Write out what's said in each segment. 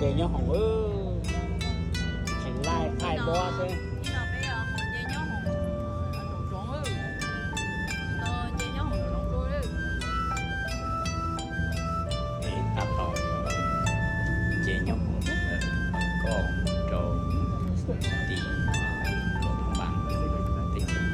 Ces nyob hoom, tsis laij thaij duab xwb. Tab tom nce nyob hoom koj rau tim Luam Phab Npas teb chaws.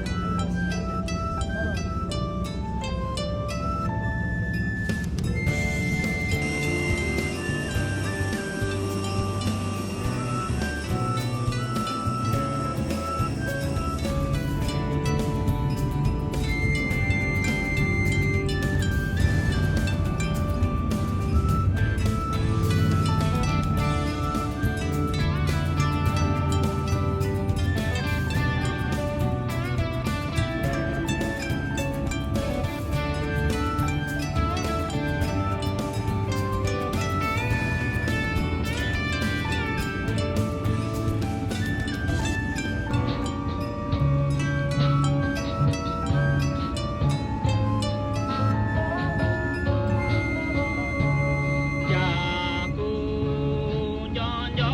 Cas kuv nco nco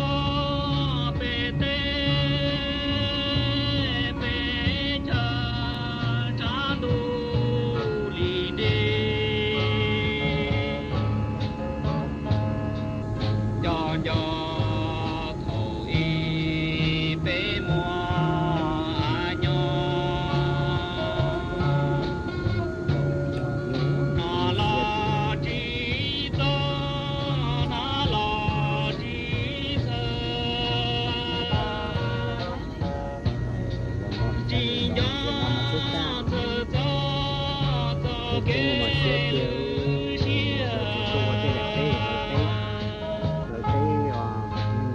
peb teb peb chaw tshav ntuj li nti. Nco nco thaum ub peb muaj nyob, hnov los tsis txog, hnov los tsis txog. Tsis nco txog txoj kev hlub siab,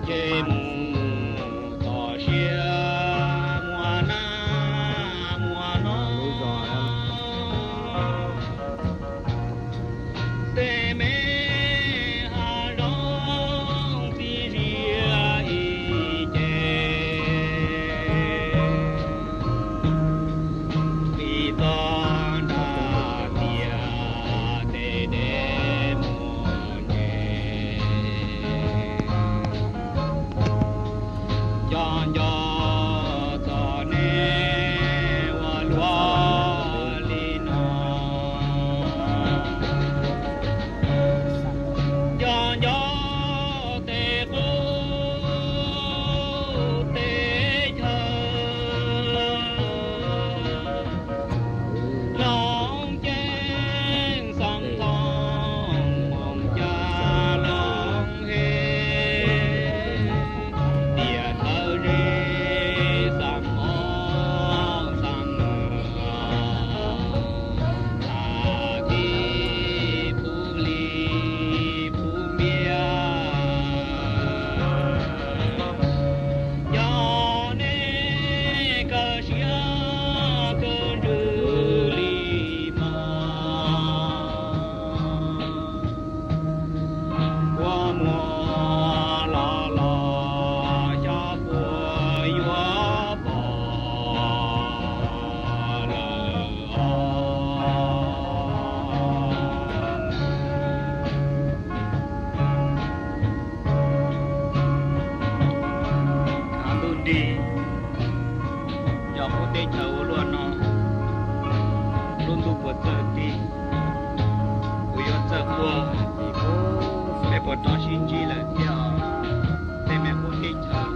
ces mus txog siav muaj nag muaj no. Tej me hav zoov txiv ziaj ib ce, qis txoj nra tiaj tej dej mus nce. Nco nco txog nej ua luaj li no. Nco nco tej qub teb chaws Looj ceeb xeem Thoob, Hmoob Cab Looj Hej, tiam thawj zej xeem Hmoob xeem Nws, tag kis puv hli puv npiab. Yog nej kawg siab kawg ntsws li mas, kua muag los los xyov puas yuav pom lawm os. Thav ntuj nrig, yog qub teb chaws ua luaj no, lub ntuj puas txawj tib, puas yuav txawj quaj, peb puas rov sib ntsib lawm thiab os, tej me qub teb chaws.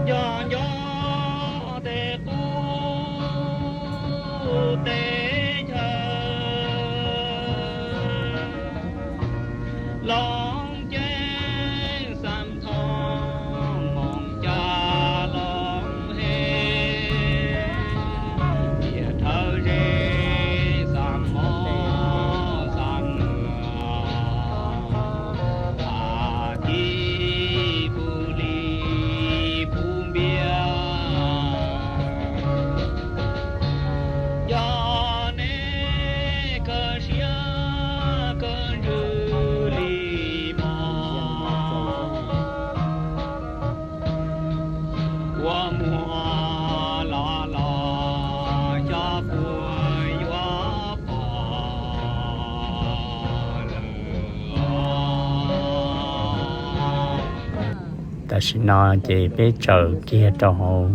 Nco nco tej qub teb chaws Looj ceeb Tam sim no ces peb tsaws kiag rau hauv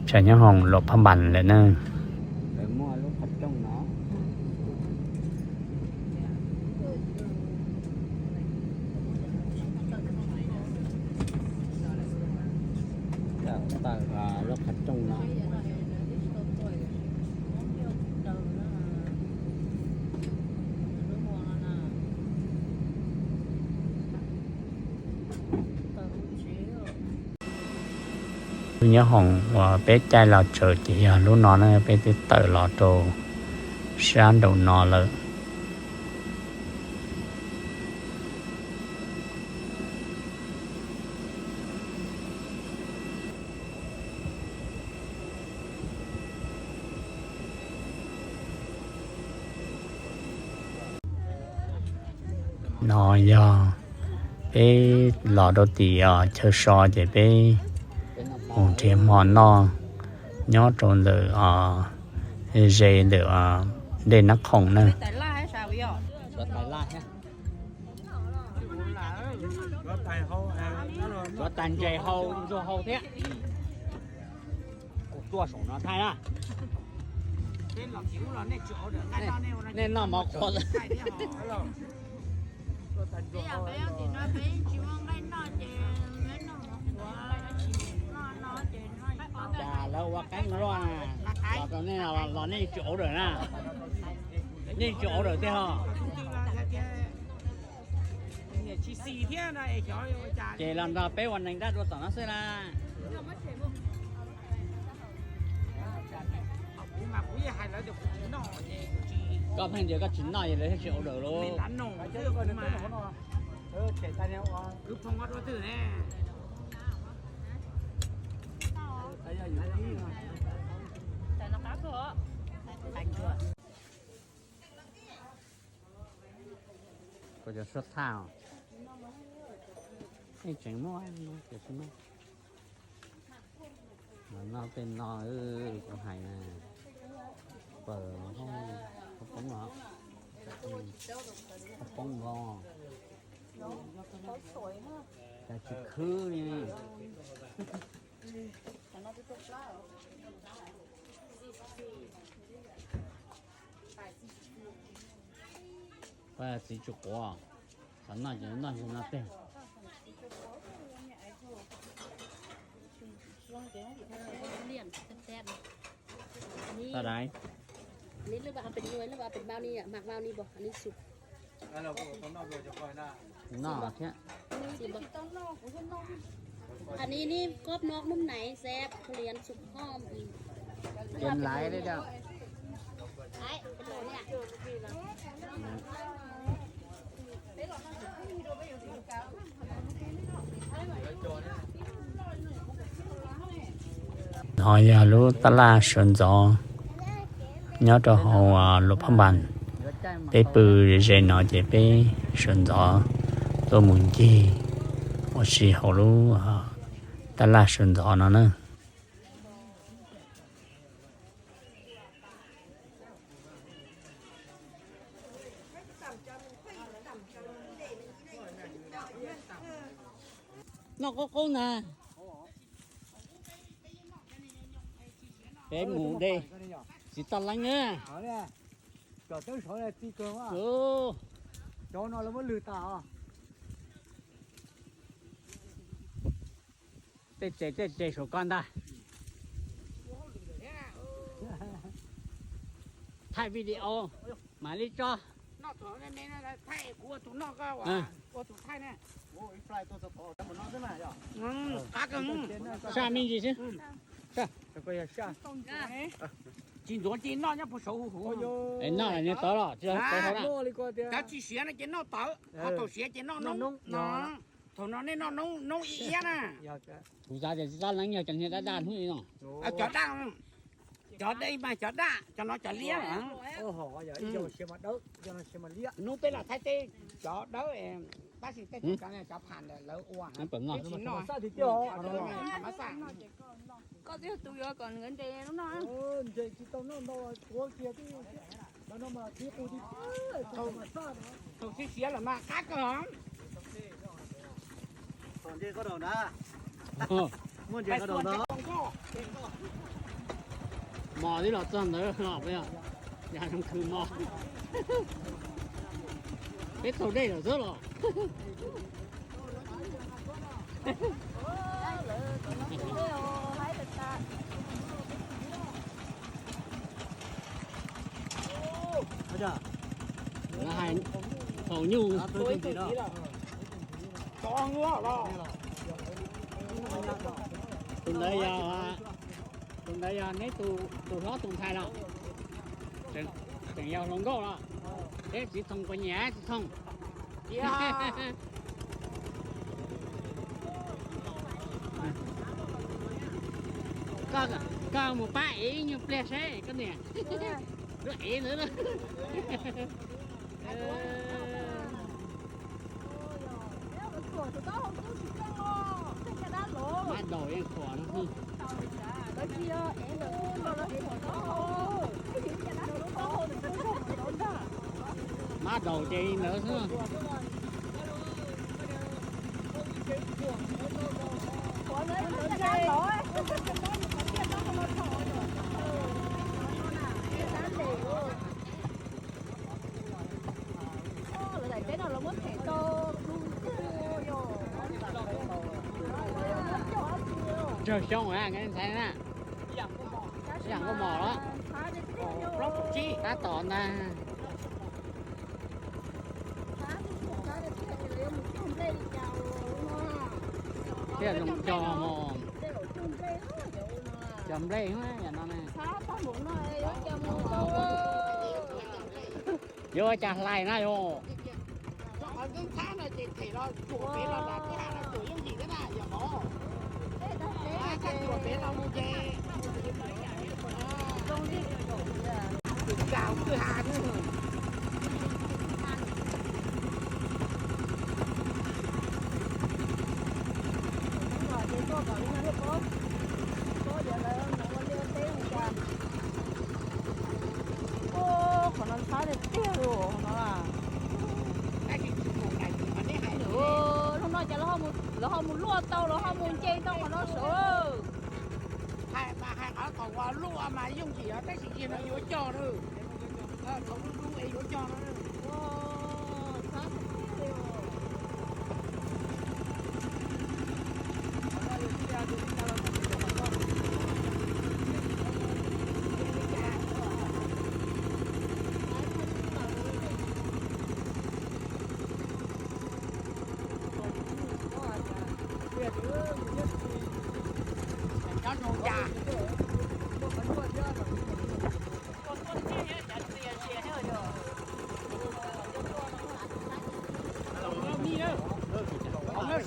tshav nyob hoom Luam Phaj Npas lawm na. Lub nyob hoom uas peb caij los tsaws ces yog lub no na, peb twb tawm los rau sab nraum no lawm. No yog peb los rau tim chaw so ces peb mus nrhiav hmo noj nyob rau ntawm ze ntawm dej Nab Khoom na. Tsuav tag ntses hau ntsuag hau thiab. Kuv tuaj saum no thaij na. Nej noj mov qhuav. Cas lawv ua qeeb luaj na, los rau nej los nej tsis order na, nej tsis order tiag ho. Ces los nrog peb ua neeg dab dua tom no xwb na. Koj pheej tias koj tsis noj es lawv thiaj tsis order lauj. Kuv cov suab thaj, nej tseem muaj tias xwb na. Los noj tej no, kuv hais na, pawg poob los, poob nkaus, cas tsis khwb li. Txiv tsis quav, xav noj ces noj no teg. Tau dais. Noj thiab. Cov laiv li da. No yog lub tab laj sawv ntxov nyob rau hauv Luam Phaj Npas. Peb pw ze no ces peb sawv ntxov tuaj mus ncig ua si hauv lub tab laj sawv ntxov no na. Noj qub qub ntag. Peb mus de txiv toj leeb na. Tej tsev tej tsev saum koj ntag. Thaij video mam li tso. Saj me ntsis xwb. Tsis ntxuav ci noj nyob puag saud huv huv. Noj tod los tsis tau hauv na. Cov tsis siav no ces noj tawv, ho thaum siav ces noj noob no. Thaum no nej noj noob noob ib iab na. Kuv xav tias txiv toj leeb yog cov niag daj daj hnub no. Cov daj, cov daj mas cov daj, cov no cov liab. Hnub peb los Thaib teb cov dawb, tab sis tej cov pham ntawm lawv ua. Koj twb yog tus yuav kom nkawd ntes lub no. Thaum siav siav lawm mas qab kawg. Mos twb los txog ntawd los, yog zoo khwv mos. Peb taug dej lawm xwb los. Hais faus nyuj. Tus ntawd yog, tus ntawd yog neb tus hlob tus ntxhais los? Tseem yog hluas nkauj los? Peb txiv Thoom puas nyiam txiv Thoom? Koj mus pab ev ib nyuag pliag seb koj niam. Lub ev ntawd. Mab daus yeej khuam no. Mab daus ces ntawd xwb. Tsawg xyoo na, ntxhais na? Ib yam nkauj mos los? Tab tom ntag. Thiaj zoo cog mos. Cog nplej yam no ne. Yuav ua cas hlais na yom? Qhov no ntxhab tiag tiag li no. Hnub no ces lawv ho mus luaj tau, lawv ho mus nce tau qhov no sav. Hais mas hais qhov thaum uas luaj mas yooj yim os, tab sis yog no yuav cog na. Thaum luaj es yuav cog no.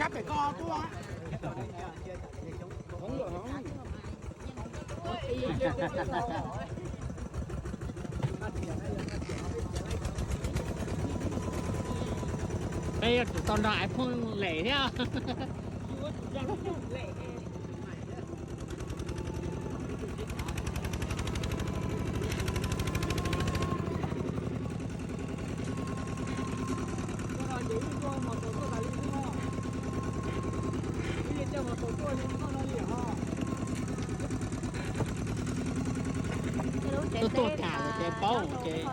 Sab pem ko tuaj. Peb yuav tsum tau nrog Ais Phooj Lem thiab. Tuaj tuaj tas ces paub ces.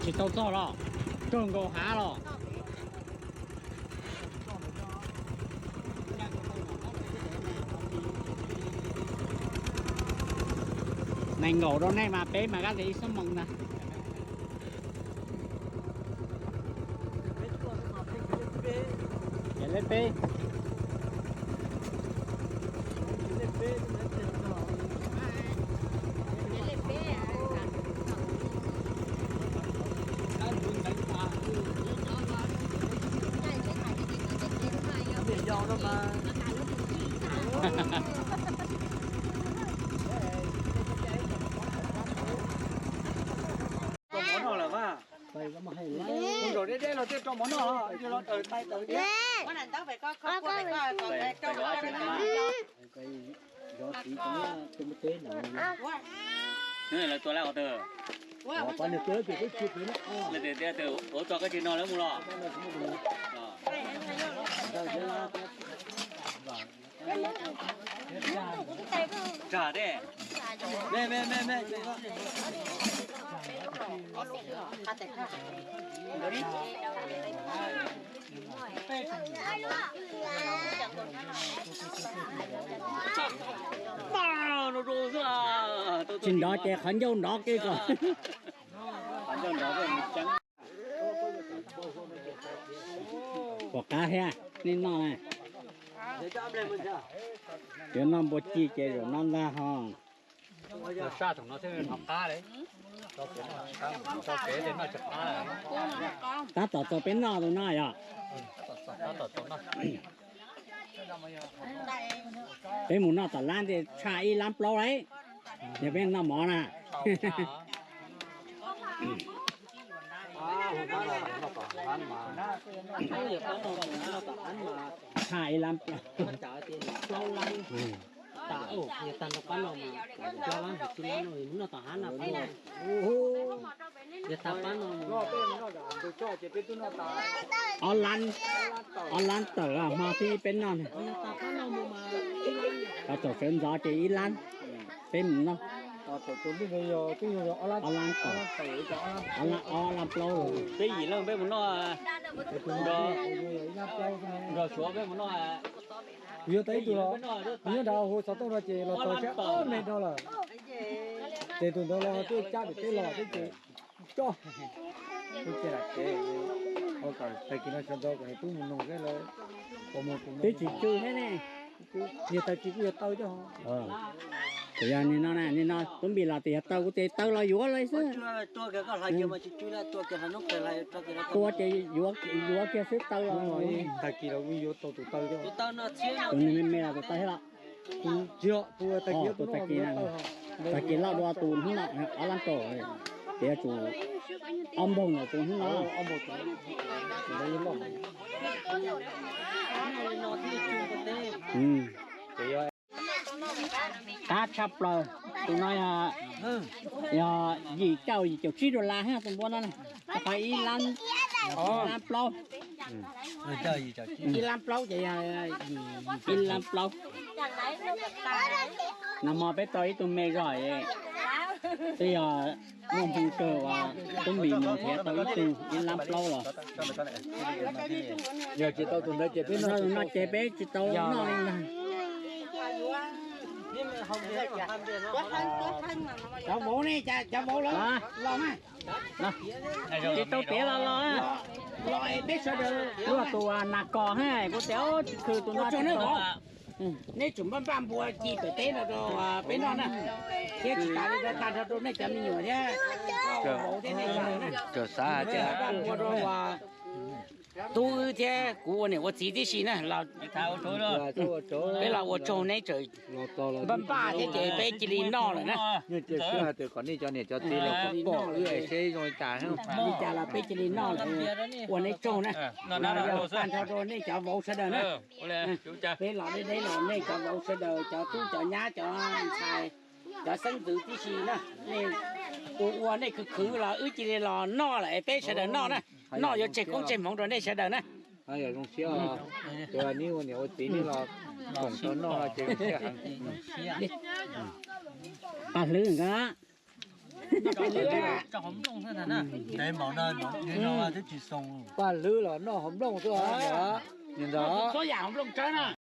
Tsis tau txog los? Kawg nkaus hav los? Nees nkaum rau nej mas peb mas kab li ib xuab moos ntag. Ces lej peb. Deb deb los thiaj rau mov noj, yog los daws tais daws deb. Lawv tua lawm os tawg. Lawv tias tias ua tso koj tsis no lawv mus los. Tsam tej. Me me me me. Tsis nrov ces qhov ncauj nrov kiag ko. Pom qab thiab, nej noj na. Yuav noj npua ci ces zaum no ntag ho. Tab tom txaus peb noj tus no yog. Peb mus noj tom lab ntej tshaj ib lab plaub lauj. Yog peb noj mov na. Tshaj ib lab plaub. Ob lab, ob lab tawm hmo thib ib peb noj. Thaum sawv ntxov ces ib lab, peb mus noj. Ob lab tawm, ob lab plaub. Peb yim leej peb mus noj, nrog Suav peb mus noj. Kuv yuav tau ib tug los, nyob nrad hu xov tooj no ces los txog saib ob me no lawm. Ces tus ntawd los twb cab pem teb los twb ces coj. Twb ces lam ces, tag kis no sawv ntxov kom niam tub mus noog seb lawv puas mus. Twb tsis tsw thiab ne. Niag tag kis kuj yuav tau coj. Kuv yog nim no na, nim no tub npis los tias yog taw kuv ces taw los yuav lawm xwb. Tua ces yuav kiag xwb taw los. Tag kis los kuj yuav tau tus taw coj. Tus me me los tus taw thiab los. Tus tag kis na, tag kis loj dua tus hnub no ob lab kaum, ces yuav tsum ob npaug ntawm tus hnub no. Qab tshaj plaws, tus no yog, yog yim caum yim caum tsib dollar thiab tus npua no na. Qhov ib lab, lab plaub, ib lab plaub ces yog ib lab plaub. Nag hmo peb tau ib tug me zog, twb yog muaj hmoo kawg uas tub npis mus nrhiav tau ib tug ib lab plaub los. Yog tsis tau tus ntawd ces peb noj, no ces peb tsis tau noj li ntag. Cov vauv ne, cov vauv lawv los mas. Tsis tau tiav los los. Los es peb sawv daws. Luag tus nas kos ha, kuv tias tsis khw tus no tsis tau. Neb tsum npaj npaj npua ci pem teb no rau peb noj na, thiab tsis tas li ntawd tag nrho rau nej cov me nyuam thiab vauv thiab nej cov na. Npaj npua rau tub wb thiab kuv ua niam ua txiv tib si na. Peb los ua tsaug neb tseem npaj npaj thiab ces peb cia li noj lawm na. Li cas los peb cia li noj lawm, ua neb tsaug na. Tag nrho rau nej cov vauv sawv daws na. Peb los deb deb los nej cov vauv sawv daws, cov tub cov nyab cov ntxhais, cov xeeb ntxwv tib si na, nej ua ua nej khwv khwv los wb cia li los noj lawm es peb sawv daws noj na. Noj yuav tseg koob tseg hmoov rau nej sawv daws na. Zoo siab, neb ua niam ua txiv neb los koom tau noj ces zoo siab heev. Paj hlwb nkawd. Paj hlwb los noj hauv nplooj xwb os. Ntawd